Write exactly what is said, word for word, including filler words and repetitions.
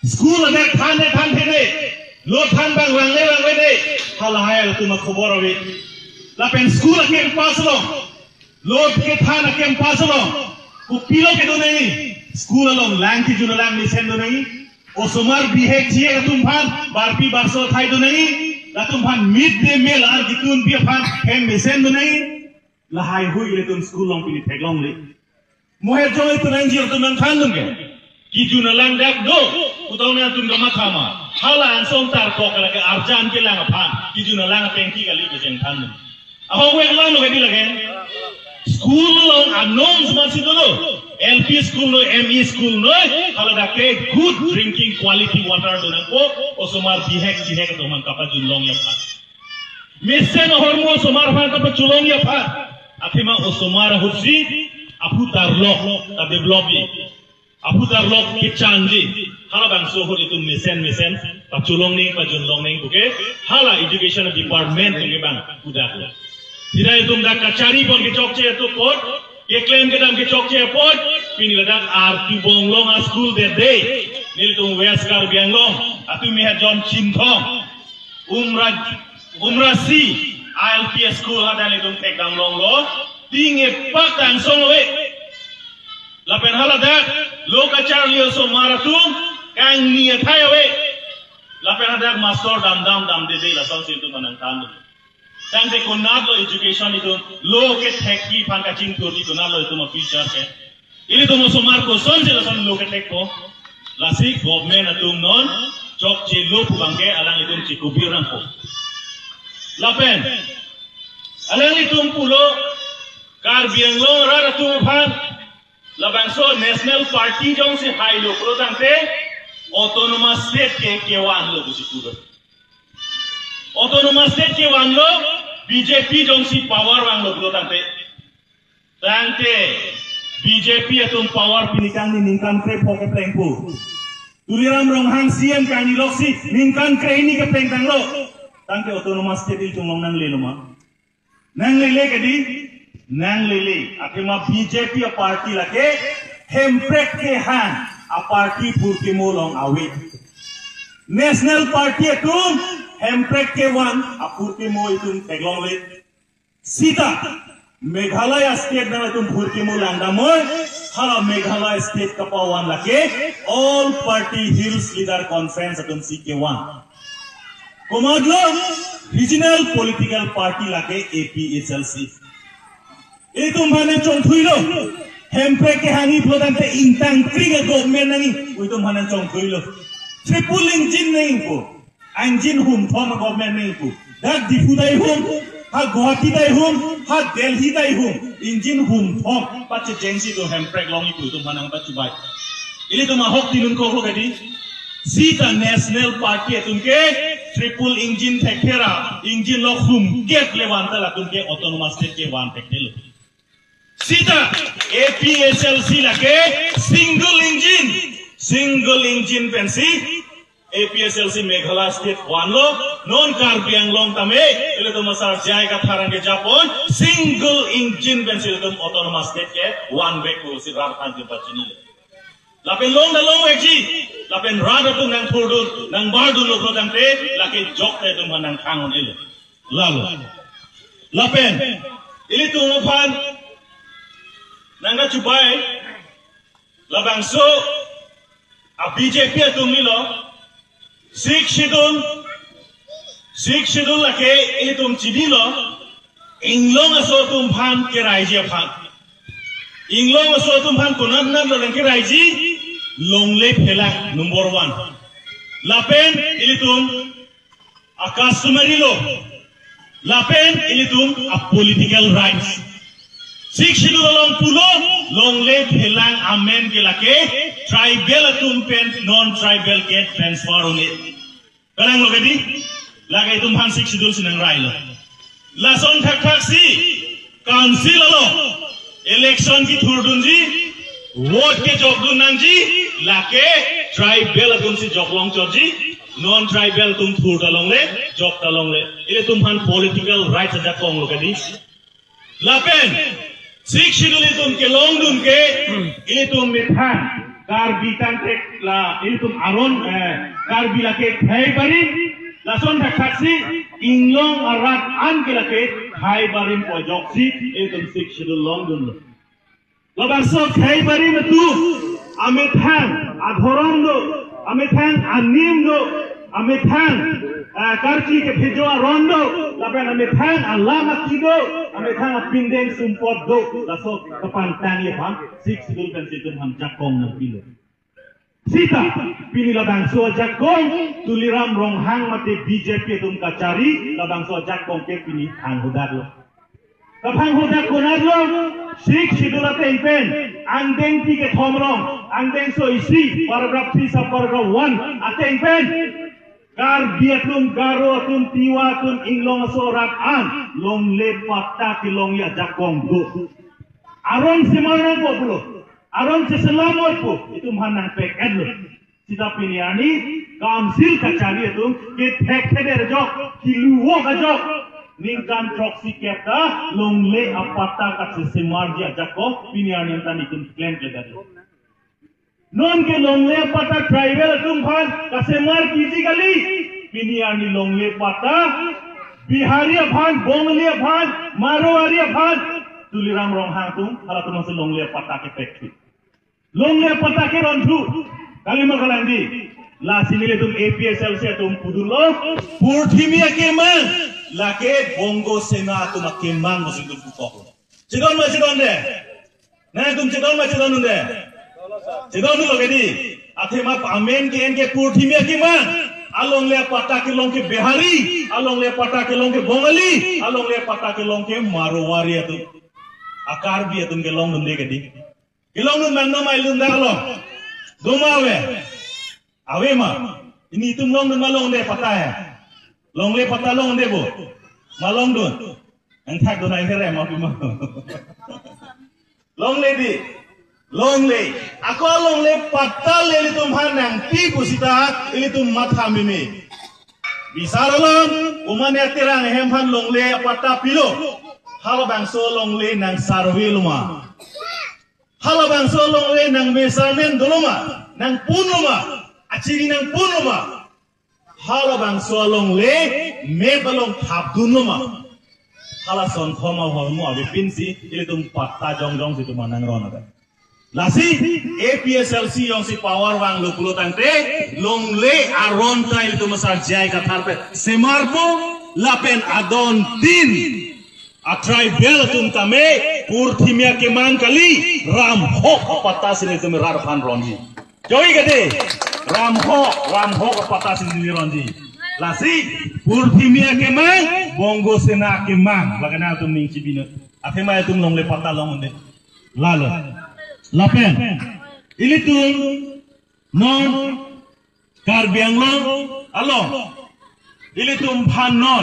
School adak than ne than thene, lo than abang langle langle ne, halahai atum akhobor ave. Lapen school a-campus along, lo kethan a-campus along, kopilo kedo nangji, school along lang kejun alang mesen do nangji, osomar bihek chihek atum aphan barpi barso athai do nangji, latum aphan mid day meal ar kitun pi aphan hem mesen do nangji, lahai hui ilitum school along pini theklongle. Mohet jong itum nangji atum nangthandun ke. Kejun alang dak do, putong nangtum kamatha ma. Hala angsong tarkok lake arjan kelang aphan, kejun alang atengki kali kejeng thandun. Ahok vek lang lo kedi lake. School along anong semat si dolo. L P school noi, M E school noi, hala dak ke good drinking quality water do nangpo, osomar bihek chihek atum aphan kapajun longji aphan. Mesen ahormu osomar aphan kapachulongji aphan. Athema osomar ahutsi aphu tarlok ta developji, aphu tarlok kechanji. Halabangso ahut itum mesen mesen pachulong nangji, pajun long nangji puke hala education department atum ke bang kudaklo. Hira itum dak kachari pon kechokche atum apot, keklem kedam kechokche apot, pini ladak artu bonglong a-school dede. Nelitum West Karbi Anglong atum mihat John Chinthong, Umra, Umrasi, I L P school hadak nelitum thekdam longlo, ting epak ta angsong ave. Lapen haladak lo kacharli osomar atum kangni athai ave. Lapen hadak master damdam damdede, lasonsi itum aphan nangthan. Tangte konatlo education itum, lo kethekji aphan kachingthurji konatlo itum a-future ke. Ilitum osomar kosonsi lason lo kethekpo. Lasi government atum non chokche lo pu abangke alanglitum chikubir nangpo. Lapen alanglitum pulo Karbi Anglong arat atum aphan, labangso national party jongsi hailo pulo tangte autonomous state ke kevanlo pusi pulo. Autonomous state kevanlo, B J P jongsi power vanglo pulo tangte. Tangte B J P atum power pini kangni ningkan krepho keplengpo. Tuliram Ronghang C M kangni loksi ningkan kre-hini keplengtanglo. Tangte autonomous state ilitum along nanglelo ma? Nanglele kedi, nanglele. Athema B J P a-party lake hemprek kehang a-party phurkimo along ave. National party atum hemprek kevan aphurkimo itum theklongle. Sita Meghalaya state nangtum phurkimo langdamnon, hala Meghalaya state kapavan lake All Party Hills Leader Conference atumsi kevan. Komatlo? Regional political party lake A P H L C. Itum aphan nangchongthuilo. Hemprek kehangji pulo tangte ingtang kring a-government nangji, itum aphan nangchongthuilo. Triple engine nangjipo. Engine hum thom a-government nangjipo. Dak Diphu ta ihum, ha Guwahati ta ihum, ha Delhi ta ihum, engine hum thom pachejengsi do hemprek longji pu itum aphan nangpachubai. Ilitum ahok tinun koklo kedi. Sita national party atum ke triple engine thekthe ra, engine lok hum get le van ta latum ke autonomous state kevan thekthelo. Sita A P H L C lake single engine, single engine pensi A P H L C Meghalaya state vanlo, non Karbi Anglong tame, ilitum asar J I Kathar nangkejapon, single engine pensi ilitum autonomous state kevan vekpo pusi rat aphan itum pachinilo. Lapen long ta longvekji, lapen rat atum nangthurdun, nangbardunlo pulo tangte, lake jokte itum aphan nangthan un-elo. Lalo. Lapen ilitum aphan nangkachubai, labangso a-B J P atum nilo, Sixth Schedule, Sixth Schedule lake ilitum chinilo, inglong aso atum aphan keraiji aphan. Inglong aso atum aphan konat natlo nangkeraiji, longle phelang number one. Lapen ilitum a-customary law. Lapen ilitum a-political rights. Sixth Schedule along pulo, longle phelang amen ke lake tribal atum pen non-tribal ke transfer un-e. Kalanglo kedi, lake itum aphan Sixth Schedule si nangrailo. Lason thakthaksi council along election kethurdunji, vote kejokdun nangji, lake tribal atumsi joklong chotji, non-tribal atum thur ta longle, jok ta longle. Ilitum aphan political rights ajakong lo kedi. Lapen Sixth Schedule itum kelongdun ke, itum methang Karbi tangte la ilitum aron, eh, Karbi lake khei barim, lason thakthak si Inglong arat an ke lake khei barim pu ajoksi ilitum Sixth Schedule longdunlo. Labangso khei barim atum amethang adhorom do, amethang anim do, amethang, eh, karkli kephejo aron do, lapen amethang alam aki do, amethang apindeng sumpot do, laso kepangtangji aphan Sixth Schedule pensi itum aphan jakong nangpilo. Sita, pini labangso ajakong, Tuliram Ronghang mate B J P atum kachari, labangso ajakong ke pini thang hodaklo. Kaphang hodak konatlo, Sixth Schedule ateng pen, angdengpi kethom along, angdengso isi, paragraph three sub paragraph one ateng pen, Karbi atum, Garo atum, Tiwa atum, Inglong aso arat an, longle patta kelongji ajakong do. Aron semar nangpo pulo, aron cheselam oi pu, itum aphan nangpek-etlo. Sita pini arni Council kachari atum kethek thet ajok, kilu-ok ajok, ningkan throksi kep ta longle apatta kachesemarji ajakong pini arni anta nelitum klemkledetlo. Non ke longle apatta tribal atum aphan kasemar kiji kali, pini arni longle patta Bihari aphan, Bongali aphan, Marwari aphan, Tuliram Ronghang atum, halatum si longle patta kepek thu. Longle patta keron thu. Kalima kalang di. Lasi nelitum A P H L C atum pudunlo, purthimi akemang, lake Bongo Sena atum akemang pusi itum pukok. Chedon ma chedonde? Nangtum chedon ma chedondunde? Chedondunlo ke di. Athema amen ke-en ke purthimi akemang. Alongle apatta kelong ke Bihari, alongle apatta kelong ke Bongali, alongle apatta kelong ke Marwari atum. A Karbi atum kelongdunde ke di. Kelongdun mangno ma ilitum dak along? Do ma ave? Ave ma? Pini itum longdun ma longde patta he? Longle patta longde bo? Ma longdun? Angthak dun ai here ma pima. Longle di. Longle. Ako longle patta le ilitum aphan nangpi pusita ilitum matha meme. Bisar alam, umane Terang ahem aphan longle patta pilo. Halabangso longle nang survey lo ma? Halabangso longle nang measurement dolo ma? Nangpunlo ma? Achini nangpunlo ma? Halabangso alongle map along thapdunlo ma? Halason khoma hormu avepinsi ilitum patta jongjong si itum aphan nangron ada. Lasi A P H L C jongsi power vanglo pulo tangte longle aron ta ilitum asar J I Kathar pen semarpo lapen adontin a tribal atum tame purthimi akemang kali, Ramhok apatta si nelitum rat aphan ronji. Joi kade, Ramhok, Ramhok apatta si nelitum ronji. Lasi purthimi akemang, Bongo Sena akemang. Lake nangtum ning chibino. Athema itum longle patta longde. Lalo. Lapen. Ilitum non Karbi Anglong along. Ilitum aphan non